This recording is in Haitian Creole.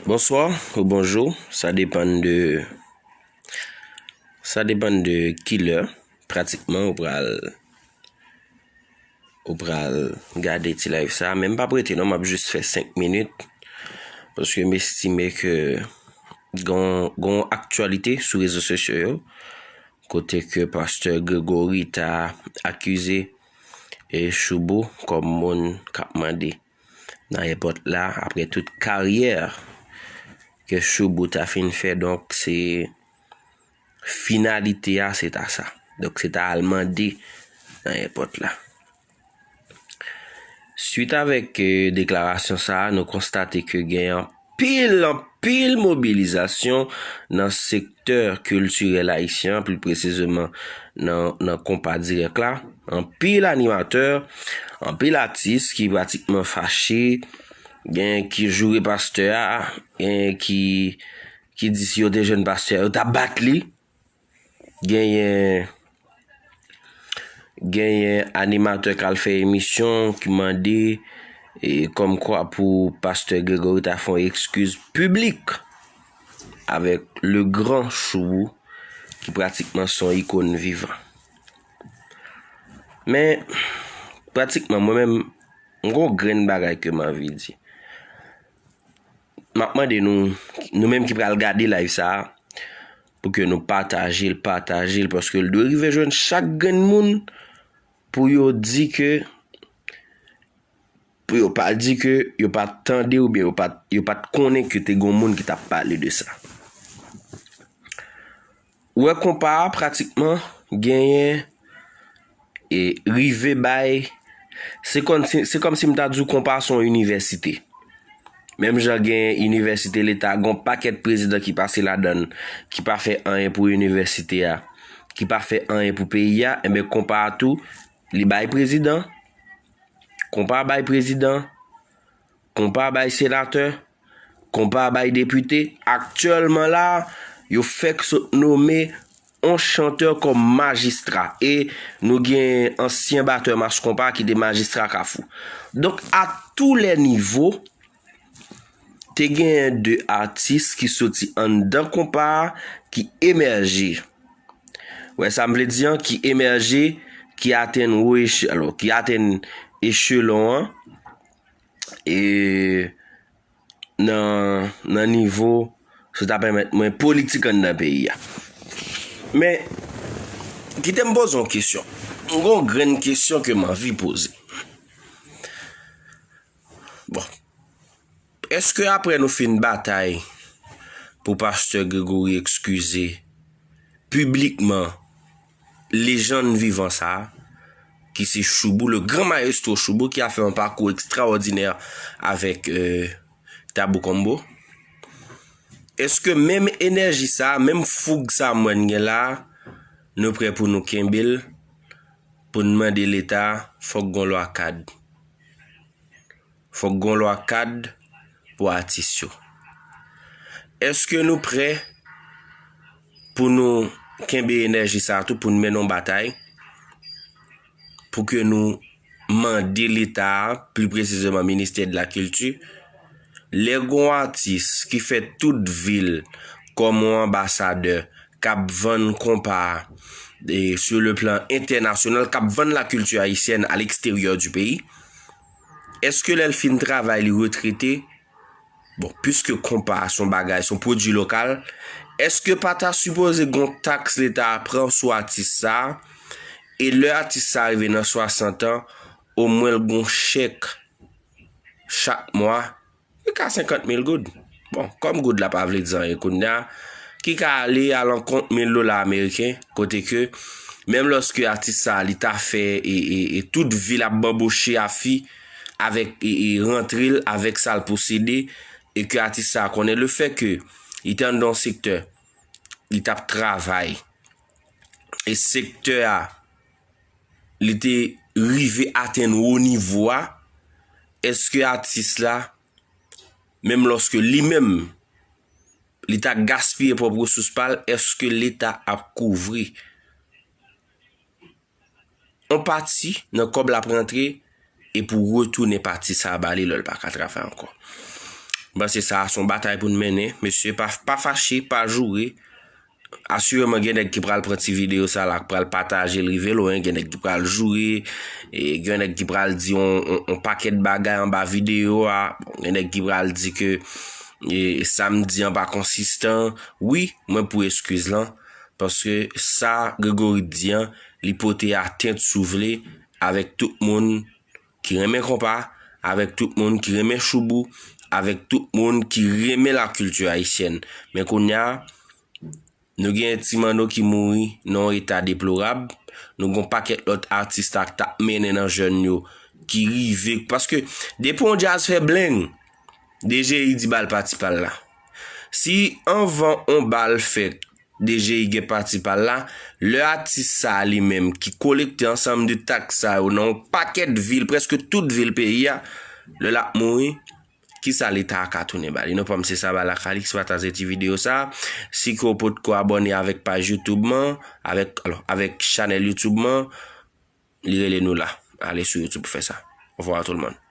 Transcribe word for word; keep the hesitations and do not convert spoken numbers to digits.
Bonswa ou bonjou, sa depann de sa depann de ki lè pratikman ou pral ou pral gade ti live sa. Men m p ap rete non, m ap jis fè senk minit paske m estime ke gon gon aktyalite sou rezo sosyo yo kote ke pastè Gregory ta akize e Shoubou kòm moun k ap mande nan èpòt la apre tout karyè ke Shoubou ta fin fè. Donk se finalite a se ta sa. Donk se ta al mande nan èpòt la. Swit avèk deklarasyon sa a, nou konstate ke gen anpil anpil mobilizasyon nan sektè kiltirèl ayisyen an, pli presizeman nan nan konpa dirèk la. Anpil animatè, anpil atis ki pratikman fache, gen ki joure pastè a, gen ki ki di si yo te jwenn pastè a yo t ap bat li. Genyen genyen animatè k al fè emisyon ki mande e, kòmkwa pou pastè Gregory ta fè yon ekskiz piblik avèk le gran Shoubou ki pratikman se yon ikòn vivan. Men pratikman mwen menm m gon grenn bagay ke m anvi di. M ap mande nou, nou menm ki pral gade live sa a, pou ke nou pataje l, pataje l, paske l dwe rive jwenn chak grenn moun pou yo di ke, pou yo pa di ke yo pa t tande oubyen yo pa t, yo pa t konnen ke te gon moun ki t ap pale de sa. Ou wè konpa a pratikman genyen e rive bay, se kòm si, se kòm si m ta di w konpa se yon inivèsite. Menm jan gen inivèsite leta, gen yon pakèt prezidan ki pase ladan l, ki pa fè anyen pou inivèsite a, ki pa fè anyen pou peyi a, enben konpa a tou, li bay prezidan, konpa bay prezidan, konpa bay senatè, konpa bay depite. Aktyèlman la, yo fèk sot nome yon chantè kòm majistra. E nou gen ansyen batè mach konpa ki te majistra Kafou. Donk, a tou lè nivo, te genyen de atis ki soti anndan konpa a, ki emèje. Wè sa m vle di an, ki emèje, ki atenn wo echelon, ki atenn echelon an e nan nan nivo, si w ta pèmèt mwen, politik anndan peyi a. Men kite m poze yon kesyon. M gen yon grenn kesyon ke m anvi poze. Bon. Èske apre nou fin batay pou pastè Gregory ekskize piblikman lejann vivan sa a, ki se Shoubou, le gran mayestwo Shoubou, ki a fè yon pakou ekstraòdinè avèk Tabou Combo. Èske menm enèji sa a, menm foug sa a mwen gen la a, nou prè pou nou kenbe l, pou n mande Leta, fòk gon lwa kad. Fòk gon lwa kad pou atis yo. Èske nou prè pou nou kenbe enèji sa a tou pou n mennen yon batay pou ke nou mande Leta a, pli presizeman Ministè de la Kilti, lè gon atis ki fè tout vi l kòm yon anbasadè k ap vann konpa a sur le plan entènasyonal, k ap vann la kilti ayisyèn a leksteryè di peyi, èske lè l fin travay li retrete, bon, piske konpa a se yon bagay, se yon pwodui lokal, èske pa ta sipoze gon taks Leta a pran sou atis sa a? E lè atis sa a rive nan swasant an, omwen l gon chèk chak mwa ki ka senkant mil goud. Bon, kòm goud la pa vle di anyen kounye a, ki ka ale alankont mil dola ameriken, kote ke menm lòske atis sa a li ta fè e, e, e tout vi l ap banboche a fi avèk e, e rantre l avèk sa l posede, e ke atis sa a konnen lefètke li te anndan yon sektè, li t ap travay e sektè a li te rive atenn wo nivo a, èske atis la, menm lòske li menm li ta gaspiye pwòp resous pa l, èske Leta ap kouvri yon pati nan kòb l ap rantre e pou retounen pati sa a ba li lè l pa ka travay ankò? M panse sa a se yon batay pou n mennen. Mesye, pa, pa fache, pa joure. Asireman, gen nèg ki pral pran ti videyo sa la, ki pral pataje l rive lwen, gen nèg ki pral joure, e gen nèg ki pral di yon, yon, yon pakèt bagay anba videyo a, gen nèg ki pral di ke e, sa m di an pa konsistan. Wi, mwen pou eskiz lan, paske sa Gregory di an, li pote atent, si w vle, avèk tout moun ki renmen konpa, avèk tout moun ki renmen choubou, avèk tout moun ki renmen lakilti ayisyèn. Men kounye a, nou gen Ti Manno ki mouri nan yon eta deplorab. Nou gen yon pakèt lòt atis la k t ap mennen nan jèn yo ki rive. Paske depi yon djaz fè bleng, D J I di bal pati pa l la. Si anvan yon bal fèt, D J I gen pati pa l la, lè atis sa a li menm ki kolekte ansanm de taks sa yo nan yon pakèt vil, prèske tout vil peyi a, lè l ap mouri, kisa Leta a ka tounen ba li? Non, pa m se Saba Lakalix, pataje ti videyo sa a. Si ke w potko abòne avèk paj YouTube mwen, avèk, alò, avèk chanèl YouTube mwen, li rele nou la. Ale sou YouTube pou fè sa. Au revoir tout le monde.